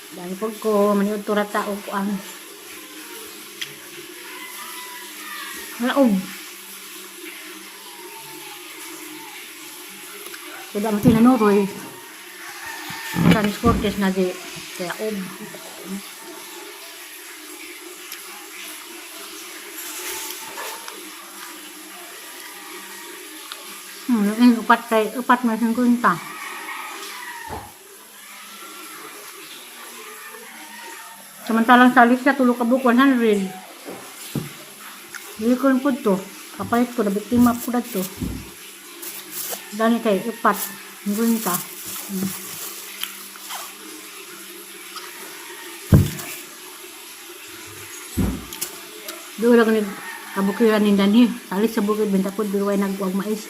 Dahil po ko, maniud tura tao ko ang Laog. Kaya mo tinanuroy. Sanis Cortez na di kaya ob. Upat kay upat man sing kunta. Samantalang sa Alicia, tulo ka buok 100. Dili ko po to. Kapalit ko, nabiktima ko na to. Dani kay upat. Gunta. Doon lang ni kabukiran ni Dani. Salis sa bukid, benta ko, duway nagwag mais.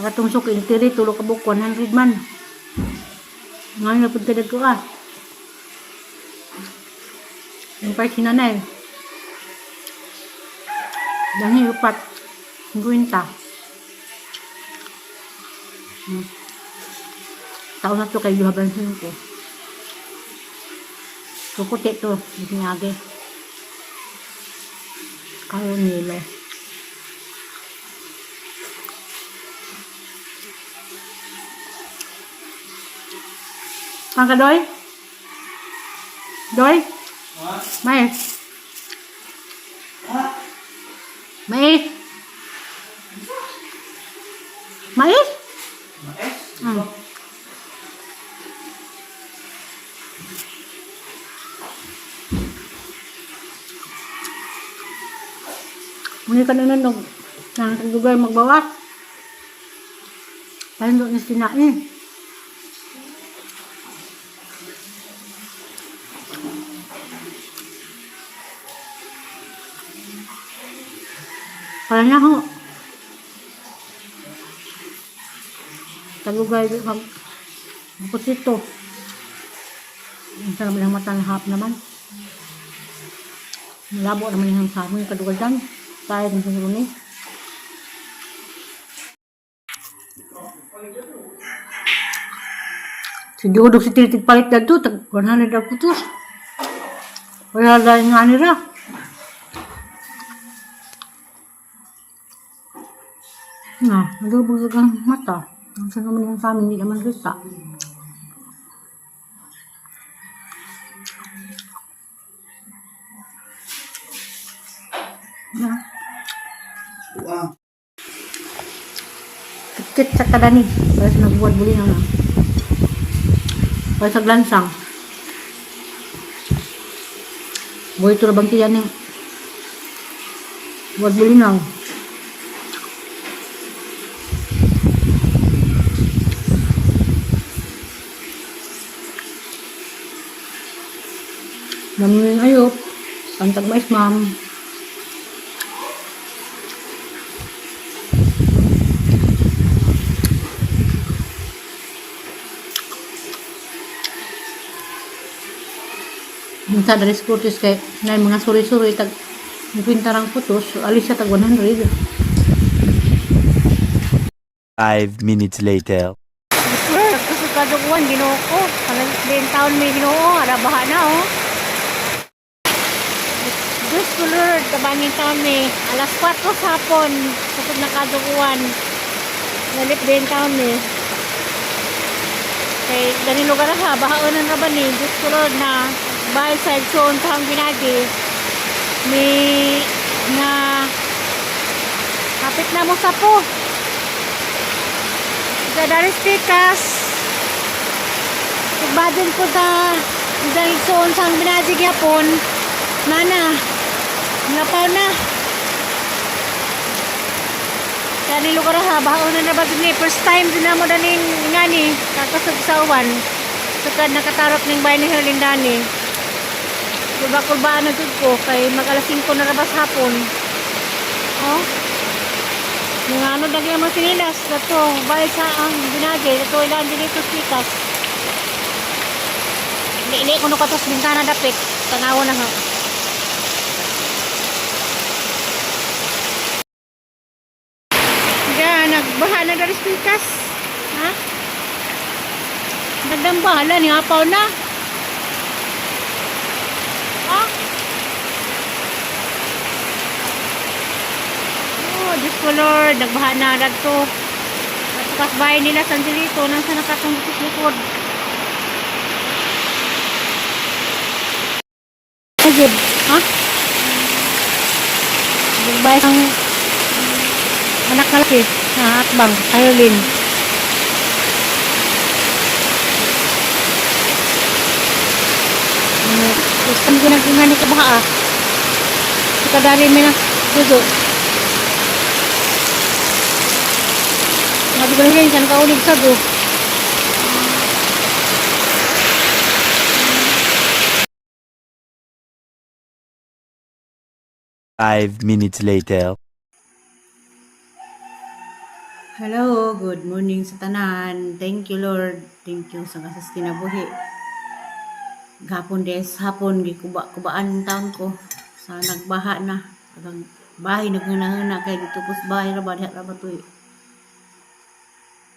Nakatungsok, intiri, tulo ka buok, 100 man. Ngayon na punta ko ah. Yung pa sinanay. Dahil upat. Gwinta. Tao na to kay Duha ko. Kukuti to. Ginage. Kayo nilo. Kang ka, Doy? Doy? Mais. Mais. Mais? Mais? Muli ka na nun, nang lugar magbawas. Parang doon na sinain. Parang na ho. Tagugay mag putito. Ang sarap lang mata ng hap naman. Malabo naman yung sa amin kadugay dyan. Tayo ng siguro ni. Si Dudok si Titig palit na to, tag 100 na putos. Wala dahil nga nila. Na, nalubog ang mata. Ang saan naman yung sa amin, hindi naman kita. Na, Wow. kit sa kadani. Para sa nagbuhat buli na lang. Para sa glansang. Buhay ito na bang tiyan yung buhat bulinaw. Namin ayop. Pantag mais, ma'am. Minsan dari Scottish kay na mga suri-suri tag pintarang putos, alis siya tag 100. 5 minutes later. Kasi kaduguan, ginoo ko. Kalang taon may ginoo, ara baha na oh. Diyos ko Lord, kabangin taon ni. Alas 4 sa hapon, kusog na kaduguan. Nalit din taon ni. Kay dani lugar ha, bahaon na ba ni? Diyos ko Lord na bahay sa igsoon sa hang binagi. Ni na kapit na mo sa po. Sa Daris Pikas. Ibadin ko sa isang igsoon sa hang binagi gyapon. Nana, napaw na. Dani lugar ha, bahaon na na ba ni? First time din na mo daning ngani, kakasugsawan. Sukad nakatarok ning bahay ni Herlin Dani. Kulba-kulbaan na jud ko kay mag alas 5 na rabas hapon. Oh. Yung ano dagi ang mga sinilas dato bahay sa ang binagi dato ilan din ito sikas. Hindi ko no katos bintana dapit. Tanaw na ha. Ga nagbaha na dari pikas. Ha? Nagdamba, hala, nihapaw na. Ha? Oh, Diyos ko Lord, nagbaha na to. At bahay nila sa Angelito, nang sa nakatong likod. Sige, ha? Nagbahay ang anak na laki na atbang, Irene. Ano, gusto ko nagkungan ni kabaha ah. Kadari may na gusto. Sabi ko rin, saan ka unig sago? 5 minutes later. Hello, good morning sa tanan. Thank you Lord. Thank you sa kasas kinabuhi. Gapon des hapon gikuba-kubaan taon ko sa nagbaha na. Ang bahay naghuna-huna kay dito pos bahay ra ba diha ra ba tuy.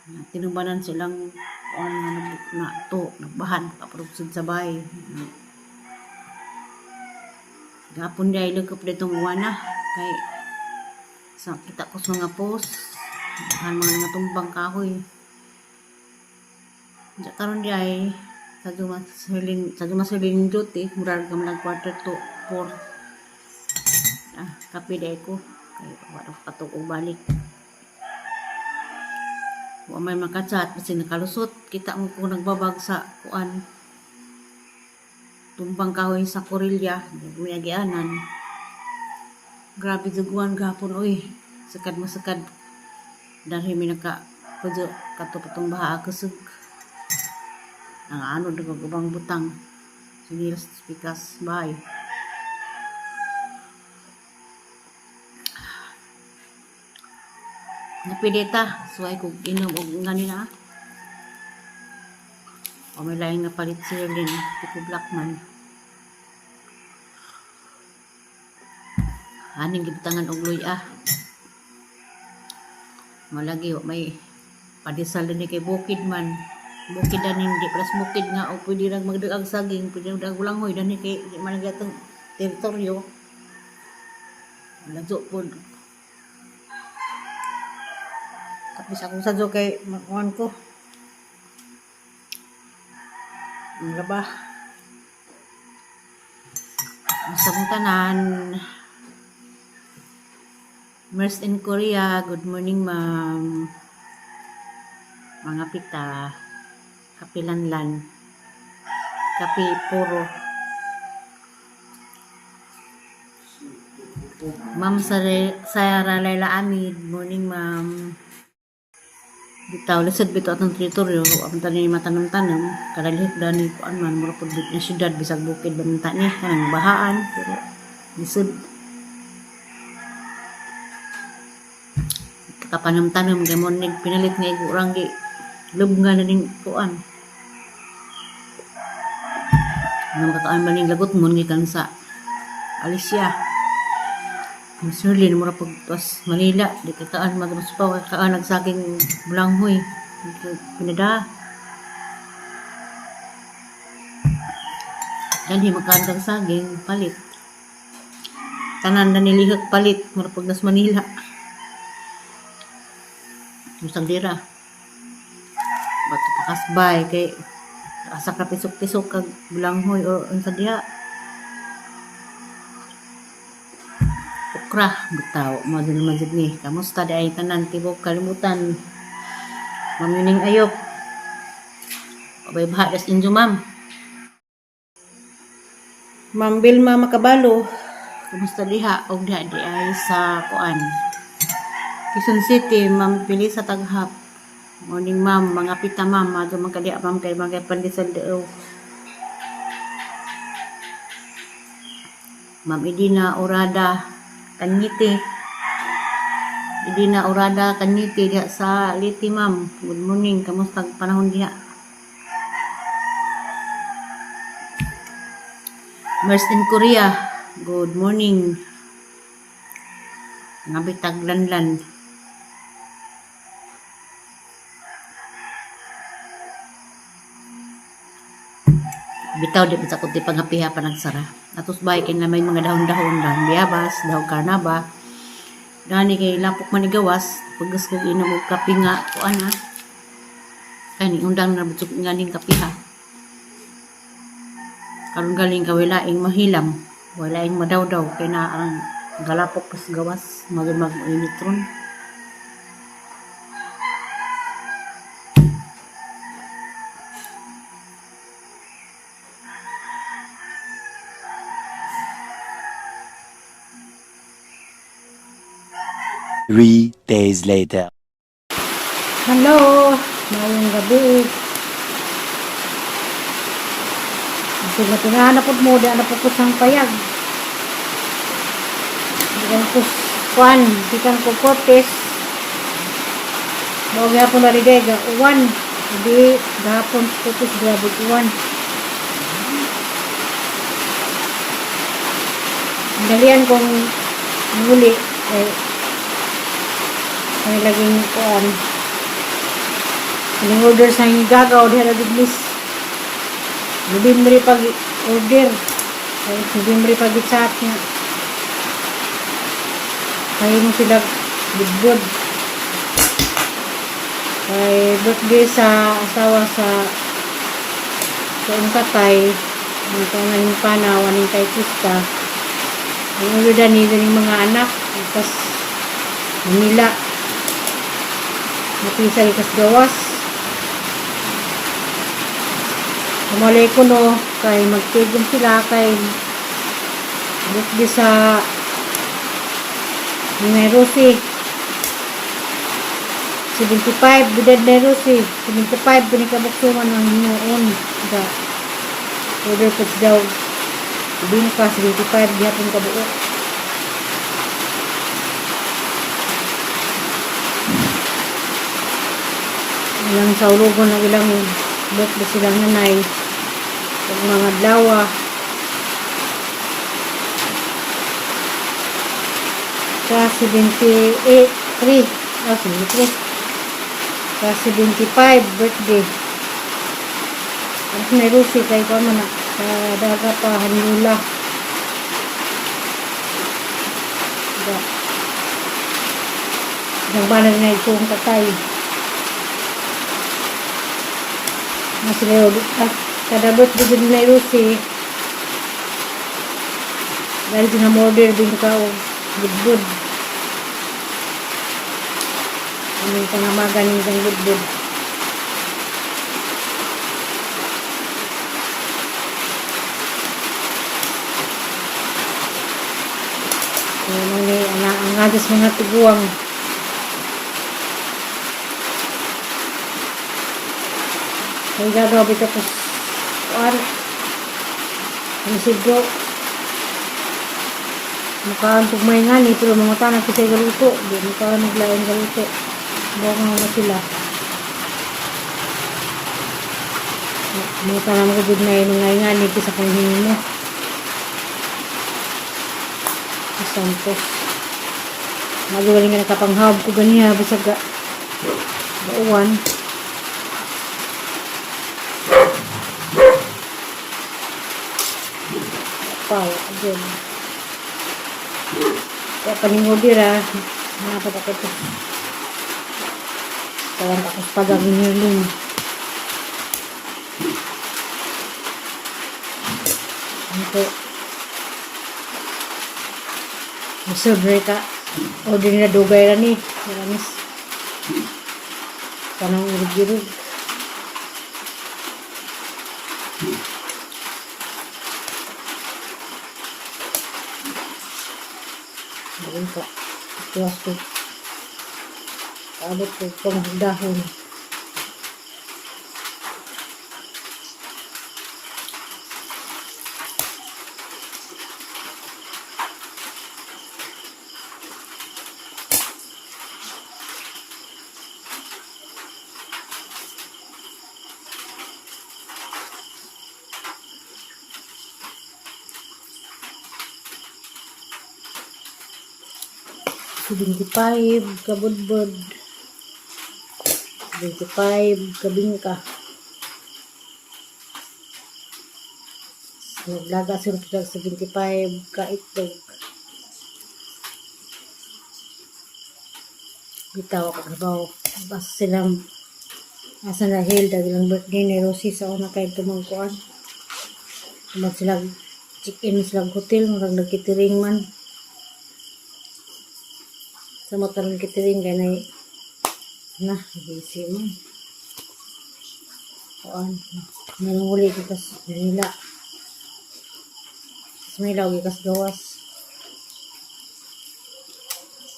Na tinubanan silang on na, na to nagbahan kaparugsod sa bahay. Gapon dahil lagkap ditong uwan na kay sa kita ko sa mga post ang mga natumbang kahoy. Diya karon di ay sa dumasulin duty murag ka man 3:45. Ah, kape di ko kay wa na katok og balik. Wa may makachat kasi nakalusot kita mo ko nagbabag sa kuan tumbang kahoy sa Korilya, miagianan. Grabe duguan gapon oy. Sakad masakad dahil mi naka pudyo kato patong baha kusog. Ang ano ubang butang. Sinilas pikas bye. Napilita, suway ko inom og ngani na. O may laing napalit si Erlyn, Pico Blackman. Aning gibutangan og luya. Malagi wa may padisal din ni kay bukid man. Bukid danin di pras bukid nga o pwede ra magdag saging, pwede ra magdag langhoy dani kay di man gatong teritoryo. Lazo pod. Tapos akong sadyo kay makuan ko. Ang laba. Ang sabong tanan. Merce in Korea, good morning ma'am. Mga pita, kapilanlan, kapi puro. Ma'am Sarah Laila Amid, morning ma'am. Bitaw, lisod bitaw atong teritoryo, ang tanin matanong-tanong, kadalhit dani kuan man, mura pud na syudad, bisag bukid ba ni, kanang bahaan, pero lisod. Kapanam-tanam kay mo nig pinalit nga igurang gi lubnga na ning kuan. Nga makakaan man ning lagot mo gikan sa Alicia. Miss Herlin, mura pag pas Manila, di ka kaan magmaspaw, ka kaan nagsaging bulanghoy. Pinada. Dali makaan kang saging, palit. Tanan na nilihok palit, mura pag nas Manila. Musang dira. Bato pakasbay kay asa ka pisok-pisok kag bulanghoy or unsa diha. Okra bitaw mo din man jud ni. Kamusta di ay tanan tibok kalimutan. Ma'am Yuning Ayop. Abay baha das inyo ma'am. Ma'am Vilma Makabalo. Kamusta diha og diha di ay sa kuan. Quezon City, Ma'am Pili sa Taghap. Morning ma'am, mga pita ma'am, madto man kadiha ma'am kay mga pandesal daw. Ma'am Edina Orada Kanyite. Edina Orada Kanyite diha sa Liti ma'am. Good morning, kamusta ang panahon diha? Mers in Korea. Good morning. Nga bitag lanlan. Bitaw di pa sa kunti panghapiha pa nagsara. Atos bahay kay na may mga dahon-dahon, dahon biyabas, dahon karnaba. Dani kay lapok man ni gawas, paggas kog inom og kape nga kuan ha. Kani undang na butsok nga ning kape ha. Karon galing ka walaing mahilam, walaing madawdaw kay na ang galapok pas gawas, magmag init ron. 3 days later. Hello, maayong gabi. Kasi matinahan na po mo, di na po ko sang payag. Gikan ko kwan, gikan ko Cortes. Mao gyapon na rigay ga uwan. Di gahapon Cortes, grabe uwan. Dalian kong muli eh ay laging kuan. Ining order sa gagaw diha na biglis. Nobyembre pag order. Ay, Nobyembre pag chat niya. Kaya mo sila budbud. Kay birthday sa asawa sa katay. Ang tangan panaw, aning kay Krista. Ang order ni ganing mga anak. Tapos Manila. Napisa ikas gawas. Kumalay ko no, kay magtigom sila, kay birthday sa ni Rosie. 75, bidad na Rosie. 75, binikabuksuman ang hinuon. Ga, order po daw. Bingka, 75, gihapon kabuok. Ilang saulugon ang ilang birthday silang nanay. Ug mga adlaw. Sa 78, 3, ah, 73. Sa 75 birthday. Ang may Rusi kay ko man na sa daga pa Hanula. Da. Nang banan na itong katay. Mas sila ah, kada birthday din na Rusi. Dahil pinamorder din ka og budbud. Aming pangamagan ng budbud. Ano ni ang adas mga tiguang. Kaya gagawa tapos kuan. Ang sigro. Mukhaan pag may nga ni, pero mga tanang kasi galuto. Di mukhaan naglain galuto. Bawa nga na sila. Mga tanang ko gud na yung mga nga ni, kisa kong hingi mo. Santos. Magaling nga nakapanghab ko ganiya, bisag ga bauan. Paw, again. Kaya paningodi ra, mga ako to. Kawan ako sa pagaging hirling. Ano po? Reserve ka. Order nila dugay ra ni. Maramis. Kanang irug-irug. Ayun po. Tuwas ko. Paabot ko pang dahon. 75 kabudbud. 75 kabingka. Naglaga sila 75 ka itlog. Bitaw ako trabaho. Basta silang asa na Hilda ilang birthday ni Rosie sa una kay tumangkuan. Tumag sila check-in sila hotel, murag nagkitiring man. Sa matarong kitiring kay nay na busy man. Kuan, nanghuli gikas Manila. Sa Manila gikas gawas.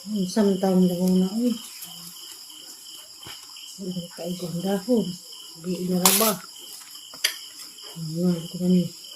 Unsa man taong na uy. Hindi kay ko ang dahon. Di na ra ba? Ano ko ni.